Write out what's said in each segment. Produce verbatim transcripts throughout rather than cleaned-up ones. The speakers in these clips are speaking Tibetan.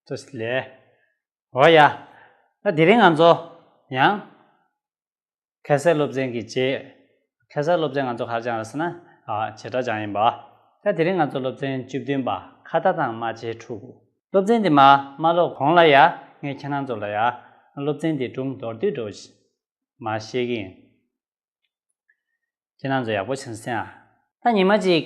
ཏོ་སི་ལེ། འོ་ཡ། ད་དེ་རིང་ང་ཚོ་ཡང་ཁ་སའི་སློབ་ཚན་གྱི་རྗེས། ཁ་སའི་སློབ་ཚན་ང་ཚོ་ག་རེ་སྦྱངས་རེད་ཟེར་ན། ཨ། བྱེད་སྒྲ་སྦྱངས་ཡིན་པ། ད་དེ་རིང་ང་ཚོ་སློབ་ཚན་བཅུ་བདུན་པ། ཁ་བརྡ་དང་རྨ་བྱའི་ཕྲུ་གུ། སློབ་ཚན་འདི་མ་མ་ཀློག་གོང་ལ་ཡ། ངས་ཁྱེད་རང་ཚོ་ལ་ཡ་སློབ་ཚན་འདི་སྒྲུང་མདོར་བསྡུས་འདྲ་བོ་ཞིག་མར་བཤད་ཀྱི་ཡིན། ཁྱེད་རང་ཚོ་ཡག་པོ་བྱས་ནས་གསན་ཨ། ད་ཉི་མ་གཅིག་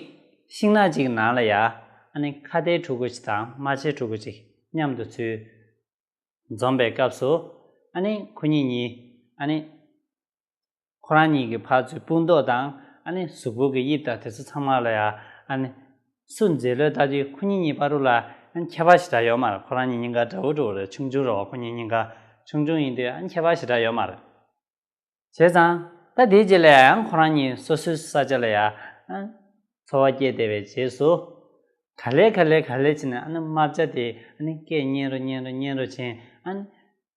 ཤིང་ནགས་གཅིག་གི་ནང་ལ་ཡ། ཨ་ནི་ཁ་བརྡའི་ཕྲུ་གུ་གཅིག་དང་རྨ་བྱའི་ཕྲུ་གུ་གཅིག་མཉམ་དུ་ཚུར་འཛོམས་པའི་སྐབས་སུ། ཨ་ནི་ཁོ་གཉིས་གཉིས། ཨ་ནི་ཁོ་རང་གཉིས་ཀྱི་ཕར་ཚུར་སྤུ་མདོག་དང་། ཨ་ནི་གཟུགས་པོ་གི་དབྱིབས་དང་དེ་ཚོ་ཚང་མ་ལ་ཡ། ཨ་ནི་སུ་མཛེས་ལོས་ལྟ་དུས་ཁོ་གཉིས་གཉིས་བར་དུ་ལ། ཨ་ནི་ཁྱད་པར་ཞེ་དྲག་ཡོད་མ་རེད། ཁོ་རང་གཉིས་གཉིས་ཀ་འདྲ་བོ་འདྲ་བོ་རེད། ཆུང་ཆུང་རེད་བ། ཁོ་གཉིས་གཉིས་ཀ་ཆུང་ཆུང་ཡིན་དུས། ཨ་ནི་ཁྱད་པར་ཞེ་དྲག་ཡོད་མ་རེད། བྱས་ཙང་ད་དེའི་རྗེས་ལ་ཡང་ཁོ་རང་གཉིས་སོ་སོའི་ས་ཆ་ལ་ཡ། ཨ། འཚོ་བ་སྐྱེལ་བསྡད་པའི་རྗེས་སུ། ག་ལེ་ག་ལེ་ག་ལེ་བྱས་ནས། ཨ་ནི་རྨ་བྱ་དེ། ཨ་ནི་སྐད་སྙན་རུ་སྙན་རུ་སྙན་རུ་ཕྱིན། ཨ་ནི་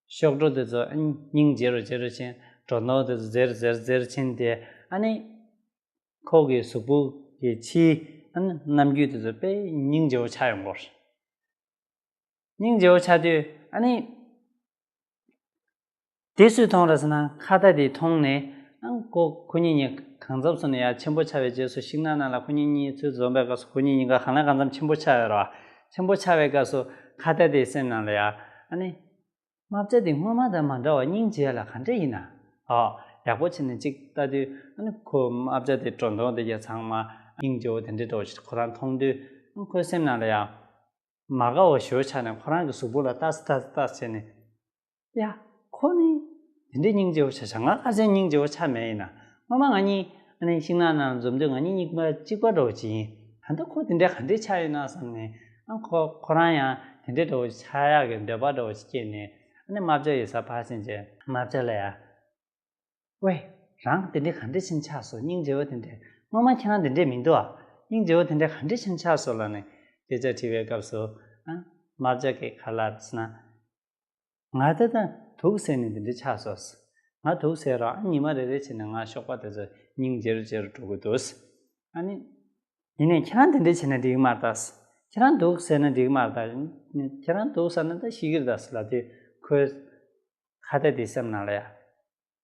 གཤོག་སྒྲོ་དེ་ཚོ། ཨ་ནི་སྙིང་རྗེ་རུ་རྗེ་རུ་ཕྱིན། སྒྲོ་འདོགས་དེ་ཚོ་འཛེར་འཛེར་འཛེར་ཕྱིན་ཏེ། ཨ་ནི་ཁོ་གི་གཟུགས་པོ་གི་ཕྱིའི། ཨ་ནི་རྣམ་འགྱུར་དེ་ཚོ་དཔེ་སྙིང་རྗེ་བོ་ཆགས་ཡོང་གི་རེད། སྙིང་རྗེ་བོ་ཆགས་དུས། ཨ་ནི་དེ་སུས་མཐོང་རེད་ཟེར་ན། ཁ་བརྡ་དེ་མཐོང་ནས། ཨ། ཁོ་ཁོ་གཉིས་གཉིས་གང་འཚམ་སོང་ནས་ཡར་ཆེན་པོ་ཆགས་པའི་རྗེས་སུ། ཤིང་ནགས་ནང་ལ་ཁོ་གཉིས་གཉིས་ཚུར་འཛོམས་པའི་སྐབས་སུ། ཁོ་གཉིས་གཉིས་ཀ་གང་ལ་གང་འཚམ་ཆེན་པོ་ཆགས་ཡོད་རེད་བ། ཆེན་པོ་ཆགས་པའི་སྐབས་སུ་ཁ་བརྡ་དེའི་སེམས་ནང་ལ་ཡ། ཨ་ནི་རྨ་བྱ་དེ་སྔོན་མ་དང་མ་འདྲ་བ། སྙིང་རྗེ་ལ་ག་འདྲ་ཡིན་ན། ཨོ། ཡག་པོ་བྱས་ནས་ཅིག་ལྟ་དུས། ཨ་ནི་ཁོ་རྨ་བྱ་དེ་སྒྲོ་མདོངས་དེ་ག་ཚང་མ་སྙིང་རྗེ་བོ་དེ་འདྲའི་འདྲ་བོ་ཞིག་ཁོ་རང་མཐོང་དུས། ཨ། ཁོའི་སེམས་ནང་ལ་ཡ། མ་དགའ་བ་ཞེ་པོ་ཆགས་ནས་ཁོ་རང་གི་གཟུགས་པོ་ལ་ལྟ་ས་ལྟ་ས་ལྟ་ས་བྱས་ནས། ཡ། ཁོ་ནི་དེ་འདྲའི་སྙིང་རྗེ་བོ་ཆགས་ཆགས། ང་ག་ཚོད་སྙིང་རྗེ་བོ་ཆགས་མེད་ཡིན་ན། སྔོན་མ་ང་གཉིས། ཨ་ནི་ཤིང་ནགས་ནང་འཛོམས་དུས་ང་གཉིས་གཉིས་ཀ་གཅིག་པ་འདྲ་བོ་ཅིག་ཡིན། ད་ལྟ་ཁོ་དེ་འདྲའི་ག་འདྲའི་ཆགས་ཡོད་ན་བསམ་ནས། ཨ། ཁོ་ཁོ་རང་ཡང་དེ་འདྲའི་འདྲ་བོ་ཆགས་ཡག་གི་འདོད་པ་འདྲ་བོ་ཞིག་སྐྱེས་ནས། ཨ་ནི་རྨ་བྱ་ཡི་སར་ཕར་ཕྱིན་བྱས། རྨ་བྱ་ལ་ཡ། ཝེ། རང་དེ་འདྲའི་ག་འདྲ་ཕྱིན་ཆགས་སོང་། སྙིང་རྗེ་བོ་དེ་འདྲ། སྔོན་མ་ཁྱེད་རང་དེ་འདྲ་མི་འདུག་ཨ། སྙིང་རྗེ་བོ་དེ་འདྲ་ག་འདྲ་ཕྱིན་ཆགས་སོང་ལབ་ནས་སྐད་ཆ་དྲིས་པའི་སྐབས་སུ། ཨ། རྨ་བྱ་གིས་ག་ལབ་ཟེར་ན། ང་ད་ལྟ་དུག་ཟས་ནས་དེ་འདྲ་ཆགས་སོང་། ང་དུག་ཟས་རོགས། ཨ། ཉི་མ་རེ་རེ་བྱས་ནས་ང་གཤོག་པ་དེ་ཚོ་སྙིང་རྗེ་རུ་རྗེ་རུ་འགྲོ་གི་འདུག། ཨ་ནི། ཡིན་ནའི་ཁྱེད་རང་དེ་འདྲ་བྱས་ན་འགྲིག་གི་མ་རེད་ད། ཁྱེད་རང་དུག་ཟས་ན་འགྲིག་གི་མ་རེད་ད། ཁྱེད་རང་དུག་ཟ་ན་ད་ཤི་གི་རེད་ད་ཟེར་ལབ་དུས། ཁོའི་ཁ་བརྡ་དེའི་སེམས་ནང་ལ་ཡ།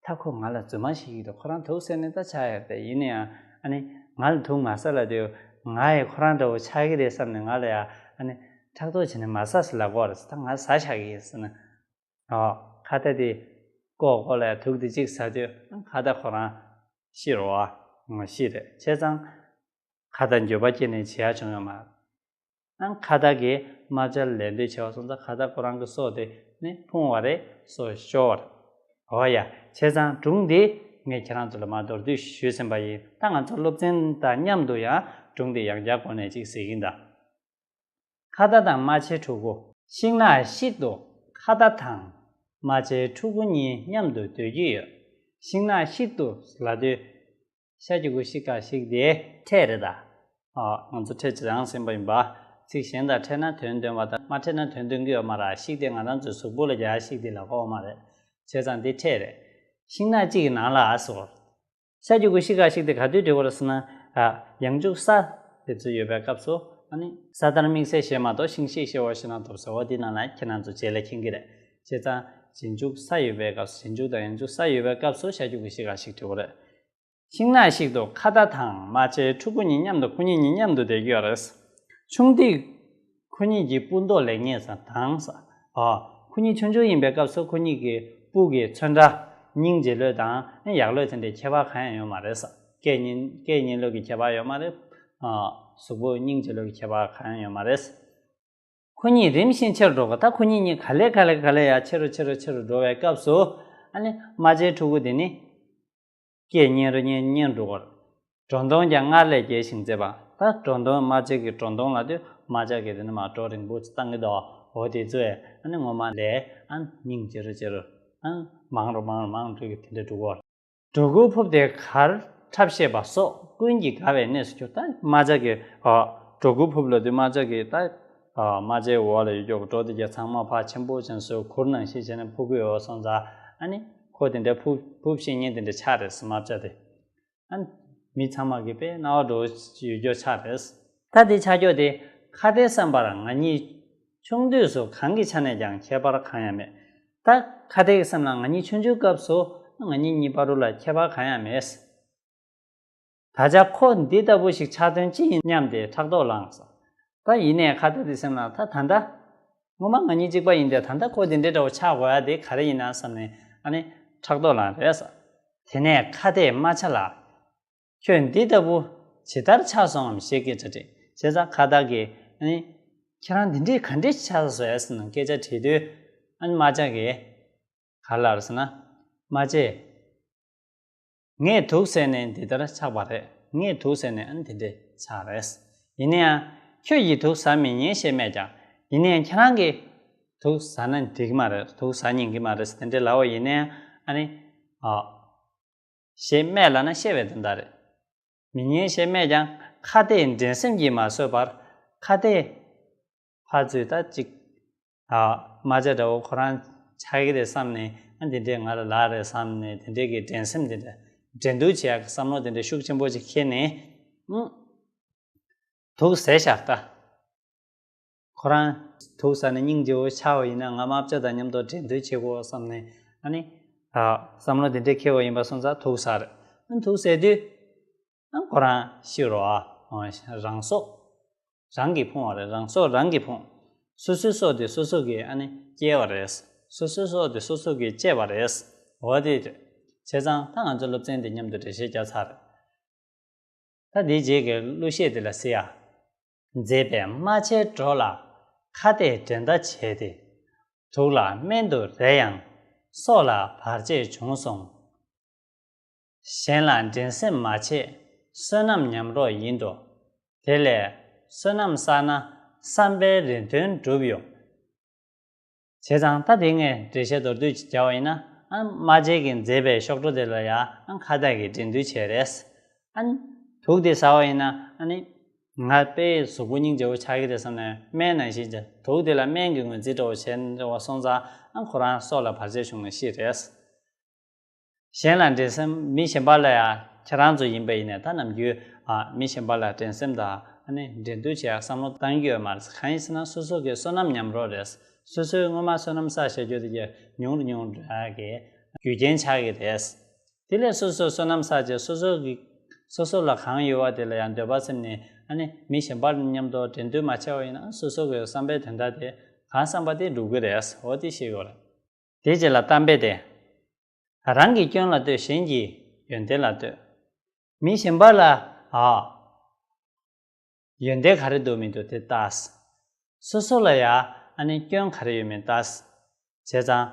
ད་ཁོ་ང་ལ་རྫུན་མ་བཤད་ཀྱི་འདུག། ཁོ་རང་དུག་ཟས་ནས་ད་ཆགས་ཡོད་རེད། ཡིན་ན་ཡང་། ཨ་ནི་ང་ལ་དུག་མ་ཟ་ལབ་དུས། ང་ཡི་ཁོ་རང་འདྲ་བོ་ཆགས་ཀྱི་རེད་བསམ་ནས་ང་ལ་ཡ། ཨ་ནི་ཕྲག་དོག་བྱས་ནས་མ་ཟ་ཟེར་ལབ་ཀྱི་ཡོད་རེད། ད་ང་ཟ་བཞག་གི་ཡིན་ཟེར་ན། ཨོ། ཁ་བརྡ་དེ་ཀོ་ཀོ་ལ་ཡ་དུག་དེ་གཅིག་ཟ་དུས། ཨ། ཁ་བརྡ་ཁོ་རང་ཤི་རེད་བ། ཤི་རེད། བྱས་ཙང་ཁ་བརྡ་འགྱོད་པ་སྐྱེས་ནས་བྱེད་ཡག་བྱུང་ཡོད་མ་རེད། ཨ། ཁ་བརྡ་གིས་རྨ་བྱ་ལ་ལད་ཟློས་བྱས་པ་སོང་ཙང་། ཁ་བརྡ་ཁོ་རང་གི་སྲོག་དེ་ནི་ཕུང་བ་རེད། སྲོག་ཤོར་བ་རེད། འོ་ཡ། བྱས་ཙང་སྒྲུང་འདི་ངས་ཁྱེད་རང་ཚོ་ལ་མར་མདོར་བསྡུས་ཞུས་ཟིན་པ་ཡིན། ད་ང་ཚོ་སློབ་ཚན་དང་མཉམ་དུ་ཡང་སྒྲུང་འདི་ཡང་བསྐྱར་གོ་ནས་ཅིག་གཟིགས་ཀྱིན་གདའ། ཁ་བརྡ་དང་རྨ་བྱའི་ཕྲུ་གུ། ཤིང་ནགས་ཤིག་ཏུ་ཁ་བརྡ་དང་རྨ་བྱའི་ཕྲུ་གུ་གཉིས་མཉམ་དུ་སྡོད་ཀྱི་ཡོད། ཤིང་ནགས་ཤིག་ཏུ་ལབ་དུས། ཤ་གི་གུ་ཤི་ཀ་ཤིག་དེ་ཕྲད་རེད་ད། ཨ། ང་ཚོ་ཕྲད་ཅིག་རང་ཟིན་པ་ཡིན་པ། ཚིག་གཞན་དང་ཕྲད་ན་དོན་སྟོན་པ་དང་། མ་ཕྲད་ན་དོན་སྟོན་གྱི་ཡོད་མ་རེད། ཤིག་དེ་ང་རང་ཚོའི་གཟུགས་པོ་ལ་རྒྱག་ཤིག་དེ་ལབ་ཀྱི་ཡོད་མ་རེད། བྱས་ཙང་དེ་ཕྲད་རེད། ཤིང་ནགས་གཅིག་གི་ནང་ལ་ཟེར། ཤ་གི་གུ་ཤི་ཀ་ཤིག་དེ་ག་དུས་འབྲི་དགོས་རེད་ཟེར་ན། ཨ། ཡང་འཇུག་ས་དེ་ཚོ་ཡོད་པའི་སྐབས་སུ། ཨ་ནི་ས་མཐར་དམིགས་བསལ་ཞེས་མ་གཏོགས། ཤིང་ཤིག་ཤི་བ་ཞེས་ན་ཐོབ་ཟེར་བ་དེ་ནང་ལ་ཁྱེད་རང་ཚོ་རྗེས་ལ་མཁྱེན་གྱི་རེད། བྱས་ཙང་རྗེས་འཇུག་ས་ཡོད་པའི་སྐབས་སུ། རྗེས་འཇུག་དང་ཡང་འཇུག་ས་ཡོད་པའི་སྐབས་སུ་ཤ་གི་གུ་ཤི་ཀ་ཤིག་འབྲི་དགོས་རེད། ཤིང་ནགས་ཤིག་ཏུ་ཁ་བརྡ་དང་རྨ་བྱའི་ཕྲུ་གུ་གཉིས་མཉམ་དུ། ཁོ་གཉིས་གཉིས་མཉམ་དུ་བསྡད་ཀྱི་ཡོད་རེད། ཆུང་དུས་ཁོ་གཉིས་ཀྱི་སྤུ་མདོག་ལེགས་ཉེས་ཙམ་དང་ཟེར། ཨ། ཁོ་གཉིས་ཆུང་ཆུང་ཡིན་པའི་སྐབས་སུ་ཁོ་གཉིས་ཀྱི་སྤུ་གི་ཚོན་ཁྲ། སྙིང་རྗེ་ལོས་དང་ཡག་ལོས་དེ་འདྲའི་ཁྱད་པར་གང་ཡང་ཡོད་མ་རེད་ཟེར། སྐད་སྙན་སྐད་སྙན་ལོས་ཀྱི་ཁྱད་པར་ཡོད་མ་རེད། ཨ། གཟུགས་པོ་སྙིང་རྗེ་ལོས་ཀྱི་ཁྱད་པར་གང་ཡང་ཡོད་མ་རེད། ཁོ་གཉིས་རིམ་བཞིན་ཆེ་རུ་འགྲོ་གི། ད་ཁོ་གཉིས་གཉིས་ག་ལེ་ག་ལེ་ག་ལེ་ཡར་ཆེ་རུ་ཆེ་རུ་ཆེ་རུ་འགྲོ་བའི་སྐབས་སུ། ཨ་ནི་རྨ་བྱའི་ཕྲུ་གུ་དེ་ནི་སྐད་སྙན་རུ་སྙན་སྙན་འགྲོ་གི། སྒྲོ་མདོངས་ཀྱང་སྔར་ལས་རྒྱས་ཤིང་མཛེས་པ། ད་སྒྲོ་མདོངས། རྨ་བྱ་གི་སྒྲོ་མདོངས་ལབ་དུས་རྨ་བྱ་གིས་དེ་ནི་མར་སྒྲོ་རིང་པོ་ཅིག་བཏང་གི་འདུག། འོ་དེ་ཚོས་ཨ་ནི་སྔོན་མ་ལས་ཨ་སྙིང་རྗེ་རུ་རྗེ་རུ། ཨ། མང་རུ་མང་རུ་མང་རུ་འགྲོ་གི་དེ་འདྲ་འགྲོ་གི། སྒྲོ་གུར་ཕུབ་སྟེ་གར་འཁྲབ་ཤེས་པ་སོགས་ཀུན་གྱིས་དགའ་བའི་གནས་སུ་གྱུར། ད་རྨ་བྱ་གིས། ཨ། སྒྲོ་གུར་ཕུབ་ལབ་དུས་རྨ་བྱ་གིས་ད། ཨ། རྨ་བྱའི་འོག་ལ་ཡོད་རྒྱུ་གི་སྒྲོ་དེ་ག་ཚང་མ་ཕར་ཆེན་པོ་ཅན་བཟོས། གུར་ནང་བཞིན་བྱས་ནས་ཕུབ་ཀྱི་ཡོད་སོང་ཙང་། ཨ་ནི་ཁོ་དེ་འདྲ་ཕུབ་ཕུབ་ཤེས་མཁན་དེ་འདྲ་ཆགས་རེད་ཟེར། རྨ་བྱ་དེ། ཨ། མི་ཚང་མ་གིས་དཔེ་སྣང་བ་འགྲོ་ཡོད་རྒྱུ་ཆགས་རེད། ད་དེ་ཆགས་རྒྱུ་དེ་ཁ་བརྡའི་བསམ་པར་ང་གཉིས་ ཆུང་དུས་སུ་གང་གི་ཆ་ནས་ཀྱང་ཁྱད་པར་གང་ཡང་མེད། ད་ཁ་བརྡའི་སེམས་ལ་ང་གཉིས་ཆུང་ཆུང་སྐབས་སུ་ང་གཉིས་གཉིས་བར་དུ་ལ་ཁྱད་པར་གང་ཡང་མེད། ད་ཆ་ཁོ་འདི་ལྟ་བུ་ཞིག་ཆགས་དོན་ཅི་ཡིན་སྙམ་སྟེ་ཕྲག་དོག་ལངས་སོ། ད་ཡིན་ནའི་ཁ་བརྡ་དེ་སེམས་ལ་ད་ད་ལྟ་སྔོན་མ་ང་གཉིས་གཅིག་པ་ཡིན་ཏེ་ད་ལྟ་ཁོ་འདི་འདྲའི་འདྲ་བོ་ཆགས་དགོས་ཡ་དེ་ག་རེ་ཡིན་ན་བསམ་ནས་ཨ་ནི་ཕྲག་དོག་ལངས་རེད་ས། དེ་ནས་ཁ་བརྡས་རྨ་བྱ་ལ། ཁྱོད་འདི་ལྟ་བུ་ཇི་ལྟར་ཆགས་སོང་ངམ་ཞེས་སྐད་ཆ་དྲིས། བྱས་ཙང་ཁ་བརྡ་གིས་ཨ་ནི་ཁྱེད་རང་འདི་འདྲས་ག་འདྲས་ཆགས་སོང་ཟེར་ནས་སྐད་ཆ་དྲིས་དུས་ཨ་ནི་རྨ་བྱ་གིས་ག་ལབ་ཟེར་ན། རྨ་བྱས། ངས་དུག་ཟས་ནས་འདི་ལྟར་ཆགས་པ་རེད། ངས་དུག་ཟས་ནས་ཨ་ནི་དེ་འདྲས་ཆགས་རེད། ཡིན་ན་ཡང་ཁྱོད་ཀྱིས་དུག་ཟ་མི་ཉན་ཞེས་སྨྲས་ཀྱང་། ཡིན་ན་ཡང་ཁྱེད་རང་གིས་དུག་ཟ་ན་འགྲིག་གི་མ་རེད། དུག་ཟ་ཉན་གི་མ་རེད་ཟེར་དེ་འདྲས་ལབ་པ་ཡིན་ན་ཡང་ཨ་ནི་ཨ་ཞེས་སྨྲས་ལབ་ན་བཤད་པའི་དོན་དག་རེད། མི་ཉན་ཞེས་སྨྲས་ཀྱང་ཁ་བརྡས་འགྲན་སེམས་ཀྱིས་མ་བཟོད་པར་ཁ་བརྡས་ཕར་ཚུར་ད་ཅིག་ཨ། རྨ་བྱ་འདྲ་བོ་ཁོ་རང་ཆགས་ཀྱི་རེད་བསམ་ནས་ཨ་འདི་འདྲས་ང་ལ་ལབ་རེད་བསམ་ནས་དེ་འདྲས་ཀྱི་འགྲན་སེམས་དེ་འདྲ་འགྲན་བསྡུར་བྱེད་ཡག་གི་བསམ་བློ་དེ་འདྲ་ཤུགས་ཆེན་པོ་ཅིག་འཁྱེར་ནས་ཨུ། དུག་ཟས་བཞག་ད། ཁོ་རང་དུག་ཟ་ནས་སྙིང་རྗེ་བོ་ཆགས་པ་ཡིན་ན་ང་རྨ་བྱ་དང་མཉམ་དུ་འགྲན་བསྡུར་བྱེད་དགོས་བསམ་ནས་ཨ་ནི་ཨ། བསམ་བློ་དེ་འདྲས་འཁྱེར་བ་ཡིན་པ་སོང་ཙང་དུག་ཟ་རེད། ཨ་དུག་ཟས་དུས། ཨ་ཁོ་རང་ཤི་རོ་ཨ། རང་སྲོག་རང་གིས་ཕུང་བ་རེད། རང་སྲོག་རང་གིས་ཕུང་། སོ་སོའི་སྲོག་དེ་སོ་སོ་གིས་ཨ་ནི་སྐྱེལ་བ་རེད། སོ་སོའི་སྲོག་དེ་སོ་སོ་གིས་བཅད་པ་རེད། འོ་དེ་རེད། བྱས་ཙང་ད་ང་ཚོ་སློབ་ཚན་དེ་མཉམ་དུ་འགྲེལ་བཤད་རྒྱག་ཚར་རེད། ད་དེའི་རྗེས་ཀྱི་གླུ་གཞས་དེ་ལ་གཟིགས་ཨ། མཛེས་པའི་རྨ་བྱའི་སྒྲོ་ལ་ཁ་བརྡས་འགྲན་ཟླ་བྱས་ཏེ། དུག་ལ་སྨན་དུ་རེ་ཡང་སྲོག་ལ་བར་ཆད་བྱུང་སོང་། གཞན་ལ་འགྲན་སེམས་མ་བྱེད་བསོད་ནམས་ཉམས་རོགས་ཡིན་འགྲོ། དེ་ལས་བསོད་ནམས་བསགས་ན་བསམ་པའི་རེ་འདུན་འགྲུབ་ཡོང་། བྱས་ཙང་ད་དེ་ངས་འགྲེལ་བཤད་མདོར་བསྡུས་ཅིག་བརྒྱབ་པ་ཡིན་ན་ཨ་རྨ་བྱའི་གི་མཛེས་པའི་གཤོག་སྒྲོ་དེ་ལ་ཡང་ཨ་ཁ་བརྡ་གི་འགྲན་བསྡུར་བྱས་རེད། ཨ་དུག་དེ་ཟ་བ་ཡིན་ན་ཨ་ནི་ང་དཔེ་གཟུགས་པོ་སྙིང་རྗེ་བོ་ཆགས་ཀྱི་རེད་བསམ་ནས་སྨན་ནང་བཞིན་གྱི་དུག་དེ་ལ་སྨན་གྱི་ངོས་འཛིན་འདྲ་བོ་བྱས་འདྲ་བ་སོང་ཙང་ཨ་ཁོ་རང་སྲོག་ལ་བར་ཆད་བྱུང་ནས་ཤི་རེད། གཞན་ལ་འགྲན་སེམས། མི་གཞན་པ་ལ་ཡང་ཁྱེད་རང་ཚོ་ཡིན་པ་ཡིན་ནས་ད་ནམ་རྒྱུན་ཨ་མི་གཞན་པ་ལ་འགྲན་སེམས་དང་ཨ་ནི་འགྲན་བསྡུར་བྱེད་ཡག་བསམ་བློ་བཏང་རྒྱུ་ཡོད་མ་རེད། གང་ཡིན་ཟེར་ན་སོ་སོ་གི་བསོད་ནམས་ཉམས་རོགས་རེད། སོ་སོའི་སྔོན་མ་བསོད་ནམས་བསགས་བཞག་རྒྱུ་དེ་གས་ཉུང་རུ་ཉུང་རུ་འགྲོ་ཡག་གི་རྒྱུ་རྐྱེན་ཆགས་ཀྱི་རེད། དེ་ལས་སོ་སོས་བསོད་ནམས་བསགས་བྱས་སོ་སོ་གི་སོ་སོ་ལ་གང་ཡོད་པ་དེ་ལ་ཡང་འདོད་པ་སེམས་ནས་ཨ་ནི་མི་གཞན་པ་མཉམ་དུ་འགྲན་བསྡུར་མ་བྱས་པ་ཡིན་ན་སོ་སོ་གི་བསམ་པའི་དོན་དག་དེ་གང་བསམ་པ་དེ་འགྲུབ་ཀྱི་རེད། འོ་དེ་ཤེས་དགོས་རེད། དེའི་རྗེས་ལ་གཏམ་དཔེ་དེ། རང་གི་སྐྱོན་ལ་ལྟོས། གཞན་གྱི་ཡོན་ཏན་ལ་ལྟོས། མི་གཞན་པ་ལ་ཨ་ཡོན་ཏན་ག་རེ་འདུག་མི་འདུག་དེ་ལྟ། སོ་སོ་ལ་ཡ་ཨ་ནི་སྐྱོན་ག་རེ་ཡོད་མེད་ལྟ། བྱས་ཙང་།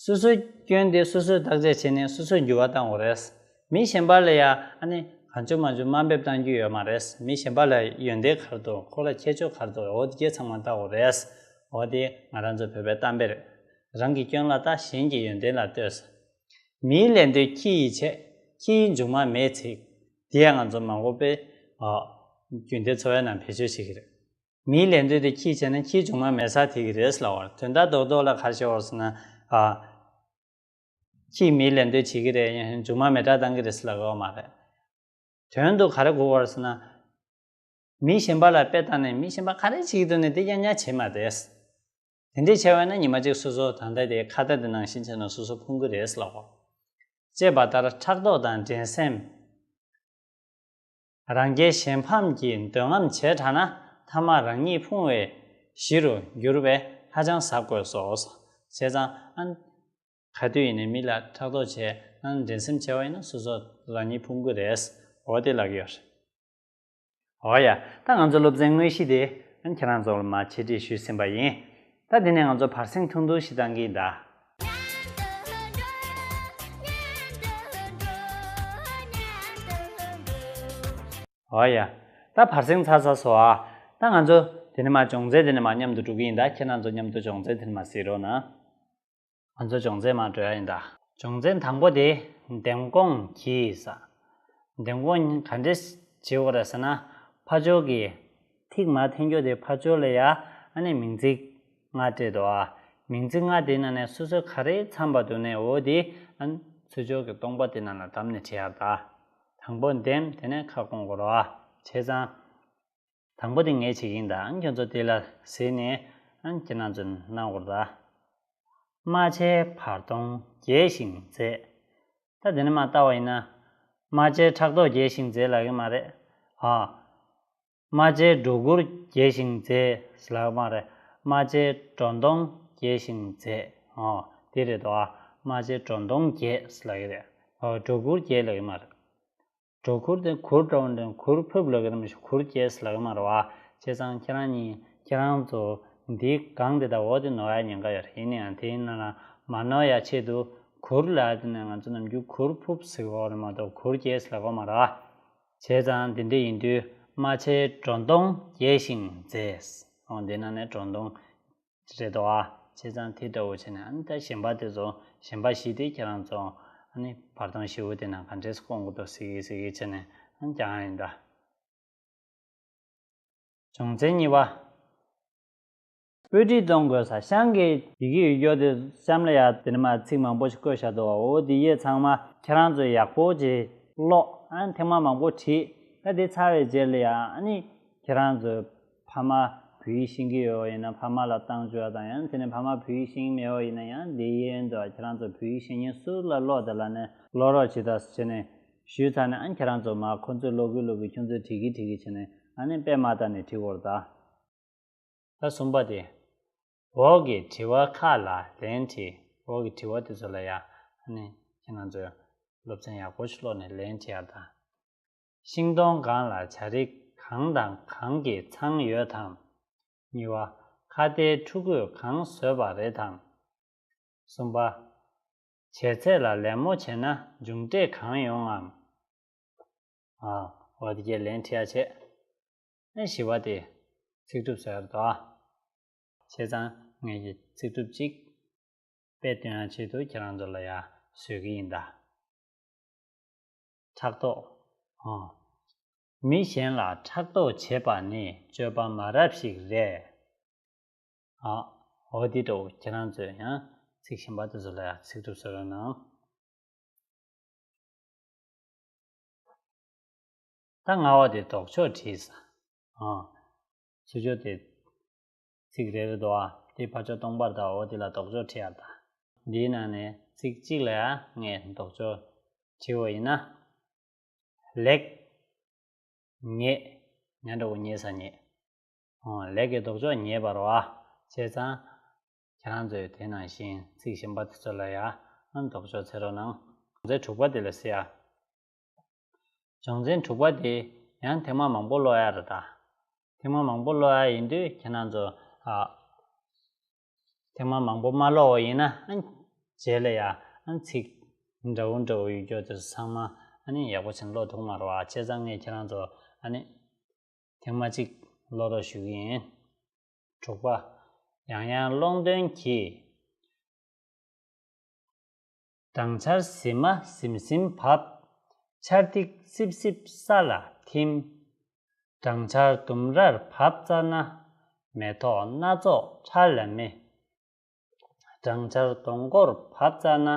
སོ་སོའི་སྐྱོན་དེ་སོ་སོས་བརྟག་དཔྱད་བྱས་ནས་སོ་སོས་འགྱུར་བ་གཏང་དགོས་རེད། མི་གཞན་པ་ལ་ཡ་ཨ་ནི་གང་བྱུང་མང་བྱུང་དམའ་འབེབས་གཏང་རྒྱུ་ཡོད་མ་རེད། མི་གཞན་པ་ལ་ཡོན་ཏན་ག་རེ་འདུག་ཁོ་ལ་ཁྱད་ཆོས་ག་རེ་འདུག་འོ་དེ་གས་ཚང་མ་ལྟ་དགོས་རེད། འོ་དེ་ང་རང་ཚོ་བོད་པའི་གཏམ་དཔེ་རེད། རང་གི་སྐྱོན་ལ་ལྟ། གཞན་གྱི་ཡོན་ཏན་ལ་ལྟོས། མིའི་ལད་ཟློས་ཁྱི་ཡིས་བྱེད། ཁྱི་ཡིས་མཇུག་མ་མེད་ཚིག་འདི་ཡང་ང་ཚོ་མང་པོ་དཔེ་ཨ་རྒྱུན་ལྡན་འཚོ་བའི་ནང་བེད་སྤྱོད་བྱེད་ཀྱི་རེད། མིའི་ལད་ཟློས་དེ་ཁྱིས་བྱས་ན་ཁྱིས་མཇུག་མ་མེད་སར་ཐེག་གི་རེད་ལབ་པ་རེད། དོན་དག་རྡོག་རྡོག་ལ་ག་རེ་བཤད་པ་རེད་ཟེར་ན། ཨ། ཁྱིས་མིའི་ལད་ཟློས་བྱེད་ཀྱི་རེད། ཡང་མཇུག་མ་མེད་སར་བཏང་གི་རེད་ལབ་ཡོད་མ་རེད། དོན་དུ་ག་རེ་གོ་དགོས་རེད་ཟེར་ན། མི་གཞན་པ་ལ་དཔེ་བལྟས་ནས་མི་གཞན་པ་ག་རེ་བྱེད་ཀྱི་འདུག་ནས་དེ་ཡང་ཡང་བྱེད་མ་བསྡད། དེ་འདྲས་བྱས་པ་ན་ཉི་མ་གཅིག་སོ་སོ་ད་ལྟ་དེ་ཁ་བརྡ་དེ་ནང་བཞིན་བྱས་ན་སོ་སོ་ཕུང་གི་རེད་ལབ་པ། ཅེས་པ་ལྟར་ཕྲག་དོག་དང་འགྲན་སེམས། རང་རྒྱལ་གཞན་ཕམ་གྱི་འདོད་རྔམ་བྱས་དྲགས་ན་མཐའ་མ་རང་ཉིད་ཕུང་བའི་གཞི་རུ་འགྱུར་བས་ཧ་ཅང་གཟབ་དགོས་སོ། བྱས་ཙང་ཨ། ག་དུས་ཡིན་ནའི་མི་ལ་ཕྲག་དོག་བྱས་ཨ་འགྲན་སེམས་བྱས་པ་ཡིན་ན་སོ་སོ་རང་ཉིད་ཕུང་གི་རེད། འོ་དེ་ལབ་ཀྱི་ཡོད་རེད། འོ་ཡ། ད་ང་ཚོ་སློབ་ཚན་དངོས་གཞི་དེ་ཨ་ཁྱེད་རང་ཚོ་ལ་མར་ཆེད་སྒྲིག་ཞུས་ཟིན་པ་ཡིན། ད་དེ་ནས་ང་ཚོ་བར་གསེང་ཐུང་ཐུང་ཞིག་བཏང་གི་ཡིན་ད། འོ་ཡ། ད་བར་གསེང་ཚར་ཚར་སོང་ཨ། ད་ང་ཚོ་དེ་ནས་མར་སྦྱོང་ཚན་དེ་ནས་མར་མཉམ་དུ་འགྲོ་གི་ཡིན་ད། ཁྱེད་རང་ཚོ་མཉམ་དུ་སྦྱོང་ཚན་དེ་ནས་མར་གཟིགས་རོགས་གནང་། ང་ཚོ་སྦྱོང་ཚན་མར་འགྲོ་ཡ་ཡིན་ད། སྦྱོང་ཚན་དང་པོ་དེ་འདེམས་སྐོང་གྱིས་ཟེར། འདེམས་སྐོང་ག་འདྲས་བྱེད་དགོས་རེད་ཟེར་ན། ཕར་ཕྱོགས་ཀྱི་ཐིག་མར་འཐེན་རྒྱུ་དེ་ཕར་ཕྱོགས་ལ་ཡ་ཨ་ནི་མིང་ཚིག་ལྔ་སྤྲད་འདུག་ཨ། མིང་ཚིག་ལྔ་དེའི་ནང་ནས་སོ་སོ་ག་རེ་འཚམས་པ་འདུག་ནས་འོ་དེ་ཨ་ནི་ཚུར་ཕྱོགས་ཀྱི་སྟོང་པ་དེ་ནང་ལ་བདམས་ནས་བྲིས་ཡ་ད། དང་པོ་འདེམས། དེ་ནས་ཁ་སྐོང་དགོས་རེད་བ། བྱས་ཙང་། དང་པོ་དེ་ངས་བྱེད་ཀྱི་ཡིན་ད། ཁྱོད་ཚོ་དེ་ལ་གཟིགས་ནས་ ཨ་ནི་ཁྱེད་རང་ཚོས་གནང་དགོས་རེད་ད། རྨ་བྱའི་བར་སྟོང་རྒྱས་ཤིང་མཛེས། ད་དེ་ནས་མར་བལྟ་བ་ཡིན་ན། རྨ་བྱའི་ཕྲག་དོག་རྒྱས་ཤིང་མཛེས་ལབ་ཀྱི་མ་རེད། ཨ། རྨ་བྱའི་སྒྲོ་གུར་རྒྱས་ཤིང་མཛེས་ལབ་ཀྱི་མ་རེད། རྨ་བྱའི་སྒྲོ་མདོངས་རྒྱས་ཤིང་མཛེས། ཨོ། དེ་རེད་དོ། ཨ། རྨ་བྱའི་སྒྲོ་མདོངས་རྒྱས་ལབ་ཀྱི་རེད། ཨོ། སྒྲོ་གུར་རྒྱས་ལབ་ཀྱི་མ་རེད། སྒྲོ་གུར་དེ་གུར་འདྲ་བོ་འདྲ། གུར་ཕུབ་ལབ་ཀྱི་རེད་མ་གཞི་གུར་རྒྱས་ལབ་ཀྱི་མ་རེད་བ། བྱས་ཙང་ཁྱེད་རང་གཉིས་ཁྱེད་རང་ཚོ་འདིའི་སྒང་དེ་དང་འོག་དེ་ནོར་ཡ་ཉེན་ཁ་ཡོད་རེད། ཡིན་ན་ཡང་དེ་ཡིན་ན་ལ་མ་ནོར་ཡ་ཆེད་དུ་གུར་ལབ་དེ་ནས་ང་ཚོ་ནམ་རྒྱུན་གུར་ཕུབ་ཟེར་གོ་རེད་མ་གཏོགས་གུར་རྒྱས་ལབ་གོ་མ་རེད་བ། བྱས་ཙང་དེ་འདྲ་ཡིན་དུས་རྨ་བྱའི་སྒྲོ་མདོངས་རྒྱས་ཤིང་མཛེས། འོ་འདི་ནང་ནས་སྒྲོ་མདོངས་རེད་དོ། ཨ། བྱས་ཙང་དེ་འདྲ་བོ་བྱས་ནས་ཨ་ནི་ད་གཞན་པ་དེ་ཚོ་གཞན་པ་བཞི་དེ་ཁྱེད་རང་ཚོ་ཨ་ནི་བར་སྟོང་བཞི་པོ་དེ་ནང་ག་འདྲས་སྐོང་དགོས་འདུག་ཟེར་གྱི་ཟེར་གྱི་བྱས་ནས་ཨ་ནི་རྒྱག་ཡ་ཡིན་ད། སྦྱོང་ཚན་གཉིས་པ། དཔེ་ཁྲིད་གཏོང་དགོས་ས་ཤང་གི་ཡི་གེ་ཡོད་རྒྱུ་དེ་གཤམ་ལ་ཡ་དེ་ནས་མར་ཚིག་མང་པོ་ཞིག་བཀོད་བཞག་འདུག་བ། འོ་དེ་ཡས་ཚང་མ་ཁྱེད་རང་ཚོས་ཡག་པོ་ཅིག་ཀློག་ཨ་ནི་ཐེངས་མ་མང་པོ་བྲིས། ད་དེ་ཚར་བའི་རྗེས་ལ་ཡ་ཨ་ནི་ཁྱེད་རང་ཚོས་ཕ་མ་བོད་ཡིག་ཤེས་ཀྱི་ཡོད་པ་ཡིན་ན་ཕ་མ་ལ་བཏང་བཅུག་པ་དང་། ཡང་དེ་ནས་ཕ་མ་བོད་ཡིག་ཤེས་ཀྱི་མེད་པ་ཡིན་ན་ཡང་དེ་ཡན་དུ་ཁྱེད་རང་ཚོ་བོད་ཡིག་ཤེས་མཁན་སུ་ལ་ཀློག་དེ་ལ་ནས་ཀློག་རོགས་བྱེད་དང་ཟེར་ནས་ཞུས་ཚར་ནས་ཨ་ནི་ཁྱེད་རང་ཚོ་མར་ཁོ་ཚོས་ཀློག་གི་ཀློག་གི་ཁྱོད་ཚོས་བྲིས་གི་བྲིས་གི་བྱས་ནས་ཨ་ནི་དཔེ་མ་བལྟས་ནས་བྲིས་དགོས་རེད་ད། ད་གསུམ་པ་དེ། འོག་གི་དྲི་བ་ཁག་ལ་ལན་བྲིས། འོག་གི་དྲི་བ་དེ་ཚོ་ལ་ཡ་ཨ་ནི་ཁྱེད་རང་ཚོས་སློབ་ཚན་ཡག་པོ་ཞིག་ཀློག་ནས་ལན་བྲིས་ཡ་ད། ཤིང་སྡོང་སྒང་ལ་བྱ་རིགས་གང་དང་གང་གིས་ཚང་ཡོད་དམ། གཉིས་པ། ཁྭ་ཏའི་ཕྲུ་གུས་གང་བཟོས་པ་རེད་དམ། གསུམ་པ། བྱས་ཚད་ལ་ལད་མོ་བྱས་ན་མཇུག་འབྲས་གང་ཡོང་ངམ། ཨ། འོ་དེ་གའི་ལན་བྲིས་ཡ་བྱས། ཨ་བཞི་པ་དེ་ཚིག་གྲུབ་བཟོ་ཡ་རེད་དོ། བྱས་ཙང་ངས་ཀྱི་ཚིག་གྲུབ་གཅིག་དཔེ་སྟོན་ཡ་ཆེད་དུ་ཁྱེད་རང་ཚོ་ལ་ཡ་བཟོས་ཀྱི་ཡིན་ད། ཕྲག་དོག་ཨང་། མི་གཞན་ལ་ཕྲག་དོག་བྱེད་པ་ནི་སྤྱོད་པ་མ་རབས་ཤིག་རེད། ཨ། འོ་དེ་འདྲ་བོ་ཁྱེད་རང་ཚོས་ཡང་ཚིག་གཞན་པ་དེ་ཚོ་ལ་ཡང་ཚིག་གྲུབ་བཟོ་རོགས་གནང་། ད་ལྔ་པ་དེ་ལྡོག་ཕྱོགས་བྲིས། ཨ། ཚུར་ཕྱོགས་དེ་ཚིག་རེ་རེ་འདུག་ཨ། དེ་ཕར་ཕྱོགས་སྟོང་པར་དང་འོ་དེ་ལ་ལྡོག་ཕྱོགས་བྲིས་ཡ་ད། འདིའི་ནང་ནས་ཚིག་གཅིག་ལ་ཡང་ངས་ལྡོག་ཕྱོགས་བྲིས་པ་ཡིན་ན། ལེགས། ཉེས། ཉ་འདྲ་བོ་ཉེས་ས་ཉེས། ཨོ། ལེགས་ཀྱི་ལྡོག་ཕྱོགས་ཉེས་པ་རེད་བ། བྱས་ཙང་། ཁྱེད་རང་ཚོས་དེ་ནང་བཞིན་ཚིག་གཞན་པ་དེ་ཚོ་ལ་ཡང་ལྡོག་ཕྱོགས་འཚོལ་རོགས་གནང་། སྦྱོང་ཚན་དྲུག་པ་དེ་ལ་གཟིགས་ཨ། སྦྱོང་ཚན་དྲུག་པ་དེ་ཡང་ཐེངས་མ་མང་པོ་ཀློག་ཡ་རེད་ད། ཐེངས་མ་མང་པོ་ཀློག་ཡ་ཡིན་དུས་ཁྱེད་རང་ཚོ་ཨ། ཐེངས་མ་མང་པོ་མ་ཀློག་པ་ཡིན་ན་ཨ། རྗེས་ལ་ཡ་ཨ་ཚིག་འདྲ་བོ་འདྲ་བོ་ཡོད་རྒྱུ་དེ་ཚོ་ཚང་མ་ཨ་ནི་ཡག་པོ་བྱས་ནས་ཀློག་ཐུབ་མ་རེད་བ། བྱས་ཙང་ངས་ཁྱེད་རང་ཚོ་ཨ་ནི་ཐེངས་མ་གཅིག་ཀློག་རོགས་ཞུ་གི་ཡིན། དྲུག་པ། ཡང་ཡང་ཀློང་འདོན་གྱིས། སྦྲང་ཆར་ཟིམ་མ་ཟིམ་ཟིམ་བབས། ཆར་ཐིགས་སིབ་སིབ་ས་ལ་ཐིམ། སྦྲང་ཆར་ལྡུམ་རར་བབས་ཙ་ན། མེ་ཏོག་སྣ་ཚོགས་ཁྲ་ལམ་མེ། སྦྲང་ཆར་སྡོང་མགོར་བབས་ཙ་ན།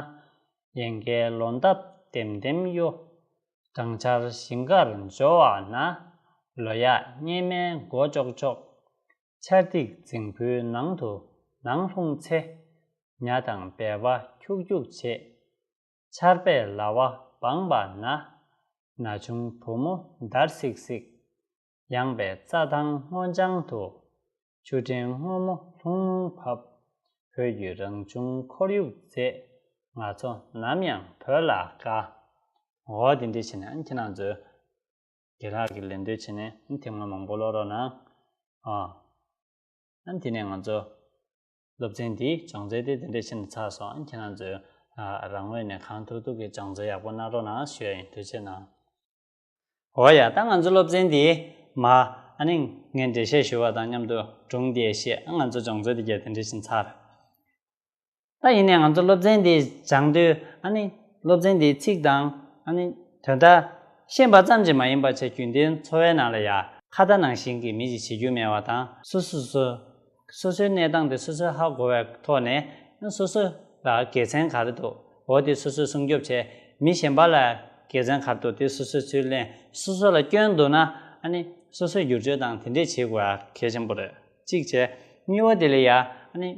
ཡལ་གའི་ལོ་འདབ་ལྡེམ་ལྡེམ་གཡོ། སྦྲང་ཆར་ཞིང་ཁར་འཇོ་བ་ན། ལོ་ཡག་སྙེ་མའི་མགོ་ཅོག་ཅོག། ཆར་ཐིགས་རྫིང་བུའི་ནང་དུ་ནང་ལྷུང་ཚེ། ཉ་དང་སྦལ་པ་ཁྱུག་ཁྱུག་བྱེད། ཆར་པས་ལྭ་བ་སྦངས་པ་ན། ན་ཆུང་བུ་མོ་འདར་སིག་སིག། ཡངས་པའི་རྩྭ་ཐང་སྔོ་ལྗང་དུ། ཆུ་ཕྲན་སྔོན་མོ་ལྷུང་ལྷུང་བབས། བོད་ཀྱི་རང་བྱུང་ཁོར་ཡུག་མཛེས། ང་ཚོ་ནམ་ཡང་བོད་ལ་དགའ། འོ་དེ་འདྲ་བྱས་ནས་ཨ་ནི་ཁྱེད་རང་ཚོས་དགེ་ལགས་ཀྱི་ལན་འདེབས་བྱས་ནས་ཨ་ནི་ཐེངས་མ་མང་པོ་ཀློག་རོགས་གནང་། ཨ། ཨ་ནི་དེ་ནས་ང་ཚོ་སློབ་ཚན་འདིའི་སྦྱོང་ཚན་དེ་དེ་འདྲ་བྱས་ནས་ཚར་སོང་། ཨ་ནི་ཁྱེད་རང་ཚོས་ཨ་རང་ངོས་ནས་གང་ཐུབ་ཐུབ་ཀྱིས་སྦྱོང་ཚན་ཡག་པོ་གནང་རོགས་གནང་ཞུ་ཡ་ཡིན། ཐུགས་རྗེ་གནང་། འོ་ཡ། ད་ང་ཚོ་སློབ་ཚན་འདི་མ་ཨ་ནི་ངས་འགྲེལ་བཤད་ཞུ་བ་དང་མཉམ་དུ་སྒྲུང་འདི་བཤད། ཨ་ང་ཚོ་སྦྱོང་ཚན་འདི་གས་དེ་འདྲ་བཞིན་ཚར། ད་ཡིན་ནའི་ང་ཚོ་སློབ་ཚན་འདི་སྦྱང་དུས་ཨ་ནི་སློབ་ཚན་འདིའི་ཚིག་དང་ཨ་ནི་དོན་དག་ཤེས་པ་ཙམ་གྱིས་མ་ཡིན་པ་བྱས་རྒྱུན་ལྡན་འཚོ་བའི་ནང་ལ་ཡ་ཁ་བརྡ་ནང་བཞིན་གྱི་མི་ཞིག་བྱེད་རྒྱུ་མེད་པ་དང་། སོ་སོ་སོ། སོ་སོའི་གནས་སྟངས་དེ་སོ་སོས་ཧ་གོ་བའི་ཐོག་ནས་སོ་སོ་ལ་དགེ་མཚན་ག་རེ་འདུག་འོ་དེ་སོ་སོས་སྲུང་སྐྱོབ་བྱས། མི་གཞན་པ་ལ་དགེ་མཚན་ག་རེ་འདུག་དེ་སོ་སོས་ཚུར་ལེན། སོ་སོ་ལ་སྐྱོན་འདུག་ན་ཨ་ནི་སོ་སོས་བསྒྱུར་བཅོས་དང་དེ་འདྲས་བྱེད་དགོས་ཡ་གལ་ཆེན་པོ་རེད། གཅིག་བྱས། གཉིས་པ་དེ་ལ་ཡ་ཨ་ནི་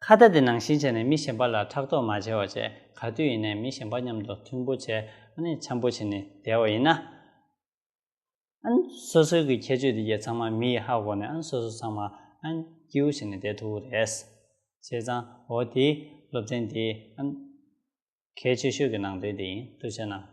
ཁ་བརྡ་དེ་ནང་བཞིན་བྱས་ནས་མི་གཞན་པ་ལ་ཕྲག་དོག་མ་བྱས་པ་བྱས། ག་དུས་ཡིན་ནའི་མི་གཞན་པ་མཉམ་དུ་མཐུན་པོ་བྱས། ཨ་ནི་འཆམ་པོ་བྱས་ནས་བསྡད་པ་ཡིན་ན། ཨ་ནི་སོ་སོའི་གི་ཁྱད་ཆོས་དེ་གས་ཚང་མ་མི་ཡིས་ཧ་གོ་ནས། ཨ་ནི་སོ་སོ་ཚང་མ་ཨ་ནི་སྐྱིད་པོ་བྱས་ནས་བསྡད་ཐུབ་ཀྱི་རེད། བྱས་ཙང་འོ་དེ་སློབ་ཚན་དེ་ཨ་ནི་གལ་ཆེ་ཤོས་ཀྱི་ནང་དོན་དེ་ཡིན། ཐུགས་རྗེ་གནང་།